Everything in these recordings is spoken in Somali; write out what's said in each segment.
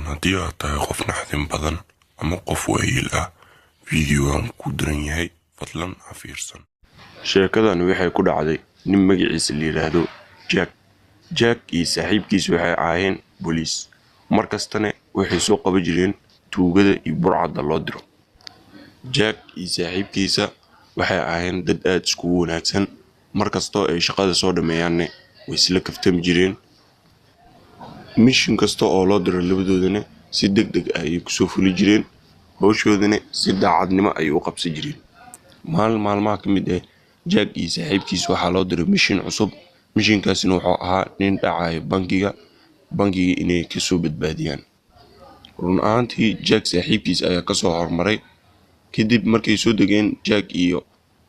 Haddii aad tahay qof naxdin badan ama qof waayeel ah, fiidiyowan wuu kuu daran yahay, fadlan ha fiirsan. Sheekadani waxay ku dhacday nin magaciisa la yiraahdo Jack. Jack iyo saaxiibkiis waxay ahaayeen booliis. Markastana waxay soo qaban jireen tuugada iyo burcadda loo diro. Jack iyo saaxiibkiisa waxay ahaayeen dad aad iskugu wanaagsan. Markastoo ay shaqada soo dhameeyaanne way isla kaftami jireen. Mission kasta oo loo diro labadoodana si degdeg ah ayay kusoo fuli jireen. Hawshoodana si daacadnimo ayay u qabsan jireen. Maalin maalmaha ka mid ah, Jack iyo saaxiibkiis waxaa loo diray mission cusub. Missionkaasina wuxuu ahaa nin dhacayo bangiga, bangiga inay kasoo badbaadiyaan. Run ahaantii Jack saaxiibkiis ayaa kasoo hormaray. Kadib markay soo degeen, Jack iyo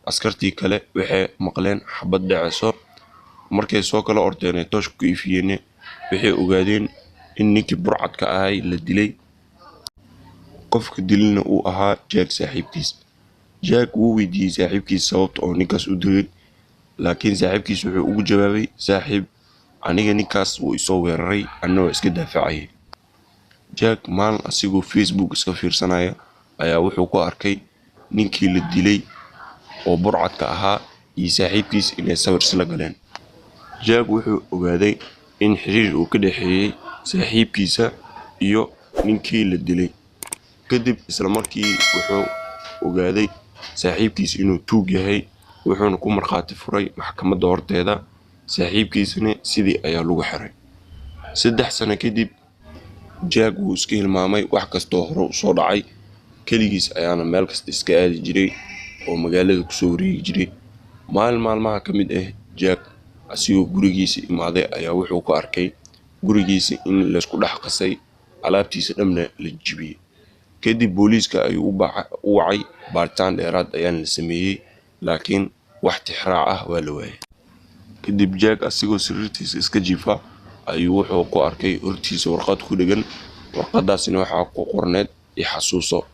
askartii kale waxay maqleen xabad dhacayso. Markay soo kala ordeen ee tooshka ku ifiyeen, waxay ogaadeen in ninkii burcadka ahay la dilay. Qofka dilina uu ahaa Jack saaxiibkiis. Jack wuu weydiiyey saaxiibkiis sababta oo ninkaas u dilay, laakiin saaxiibkiis wuxuu ugu jawaabay, "Saaxiib, aniga ninkaas wuu isoo weeraray, anna waa iska daafacayay." Jack maalin asigoo Facebook iska fiirsanaya ayaa wuxuu ku arkay ninkii la dilay oo burcadka ahaa iyo saaxiibkiis inay sawir isla galeen. Jack wuxuu ogaaday in xiriir uu ka dhexeeyay saaxiibkiisa iyo ninkii la dilay. Kadib isla markii wuxuu ogaaday saaxiibkiis inuu tuug yahay, wuxuuna ku markhaati furay maxkamadda horteeda. Saaxiibkiisana sidii ayaa lagu xiray. 3 sano kadib, Jack wuu iska hilmaamay wax kastoo hore u soo dhacay. Keligiis ayaana meel kasta iska aadi jiray oo magaalada kusoo wareegi jiray. Maalin maalmaha ka mid ah, Jack asigoo gurigiisa imaaday ayaa wuxuu ku arkay gurigiisa in laysku dhex qasay, alaabtiisa dhanna la jebiyey. Kadib booliiska ayuu u wacay, baaritaan dheeraad ayaana la sameeyey, laakiin wax tixraac ah waa la waayay. Kadib Jack asigoo sariirtiisa iska jiifa ayuu wuxuu ku arkay hortiisa warqad ku dhegan. Warqadaasina waxaa ku qorneed "I xasuuso."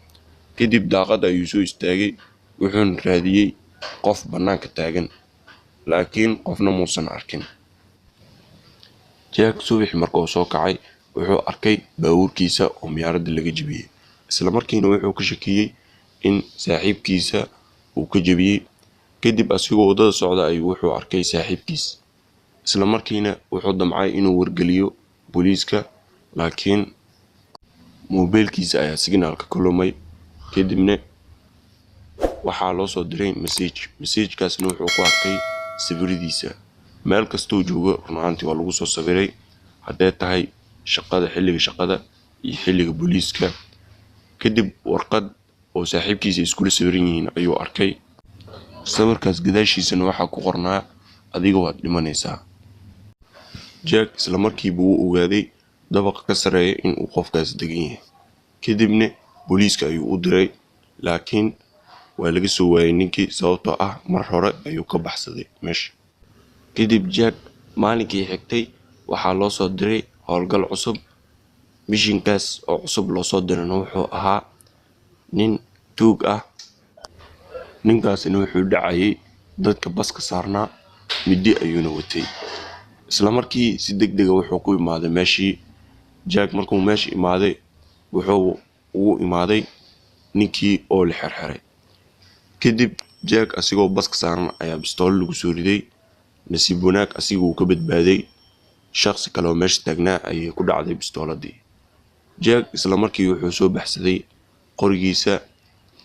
Kadib daaqad ayuu soo istaagay, wuxuuna raadiyey qof bannaanka taagan, laakiin qofna muusan arkin. Jack subaxii markuu soo kacay wuxuu arkay baabuurkiisa oo miyaaradda laga jebiyey. Isla markiina wuxuu ka shakiyey in saaxiibkiisa uu ka jebiyey. Kadib asigoo waddada socda ayuu wuxuu arkay saaxiibkiis. Isla markiina wuxuu damcay inuu wargeliyo booliiska, laakiin moobeelkiisa ayaa signaalka ka lumay. Kadibna waxaa loo soo diray message. Message-kaasna wuxuu ku arkay sawiradiisa. Meel kastuu joogo run ahaantii waa lagu soo sawiray, hadday tahay shaqada, xilliga shaqada iyo xilliga booliiska. Kadib warqad oo saaxiibkiisa iskula sawiran yihiin ayuu arkay. Sawirkaas gadaashiisana waxaa ku qornaa, "Adiga waad dhimanaysaa." Jack isla markiiba wuu ogaaday dabaqa ka sarreeya in uu qofkaas degan yahay. Kadibna booliiska ayuu u diray, laakiin waa laga soo waayay ninkii, sababtoo ah mar hore ayuu ka baxsaday meesha. Kadib Jack maalinkii xigtay waxaa loo soo diray howlgal cusub. Missionkaas oo cusub loo soo dirayna wuxuu ahaa nin tuug ah. Ninkaasina wuxuu dhacayay dadka baska saarnaa, mindi ayuuna watay. Isla markii si degdeg ah wuxuu ku imaaday meeshii. Jack markuu meesha imaaday wuxuu ugu imaaday ninkii oo la xirxiray. Kadib Jack asigoo baska saaran ayaa bistoolo lagu soo riday. Nasiib wanaag asiga wuu ka badbaaday. Shaqsi kale oo meesha taagnaa ayay ku dhacday bistooladii. Jack isla markii wuxuu soo baxsaday qorigiisa,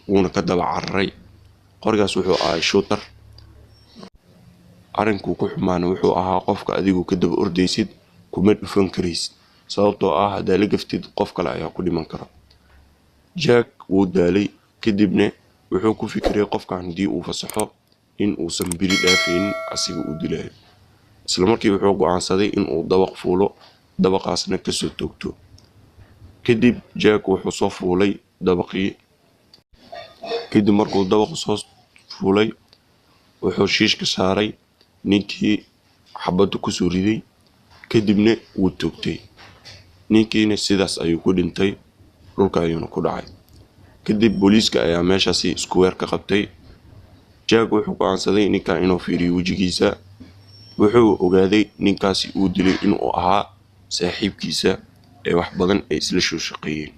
wuuna ka daba cararay. Qorigaas wuxuu ahaa shooter. Arrinkuu ku xumaana wuxuu ahaa qofka adigu ka daba ordaysid kuma dhufan karaysid, sababtoo ah haddaa la gaftid qof kale ayaa ku dhiman kara. Jack wuu daalay, kadibna wuxuu ku fikiray qofkan haddii uu fasaxo in uusan biri dhaafaynin, asiga uu dilayo. Isla markii wuxuu go'aansaday in uu dabaq fuulo, dabaqaasna kasoo toogto. Kadib Jack wuxuu soo fuulay dabaqii. Kadib markuu dabaqa soo fuulay wuxuu shiish ka saaray ninkii xabadda kusoo riday, kadibna wuu toogtay. Ninkiina sidaas ayuu ku dhintay, dhulka ayuuna ku dhacay. Kadib booliiska ayaa meeshaasi isku weer ka qabtay. Jack wuxuu go'aansaday ninkan inuu fiiriyo wejigiisa. Wuxuu ogaaday ninkaasi uu dilay inuu ahaa saaxiibkiisa. ee wax badan ay isla soo shaqeeyeen.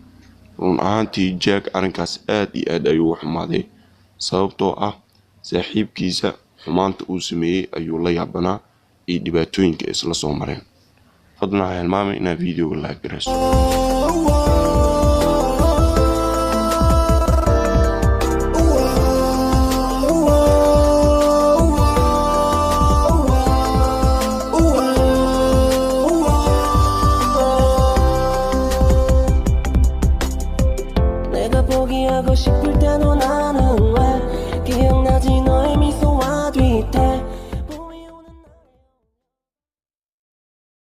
Run ahaantii Jack arrinkaas aad iyo aad ayuu u xumaaday, sababtoo ah saaxiibkiisa xumaanta uu sameeyey ayuu la yaabanaa iyo dhibaatooyinka ay isla soo mareen. Fadlan ha hilmaamin inaad videoga like garayso.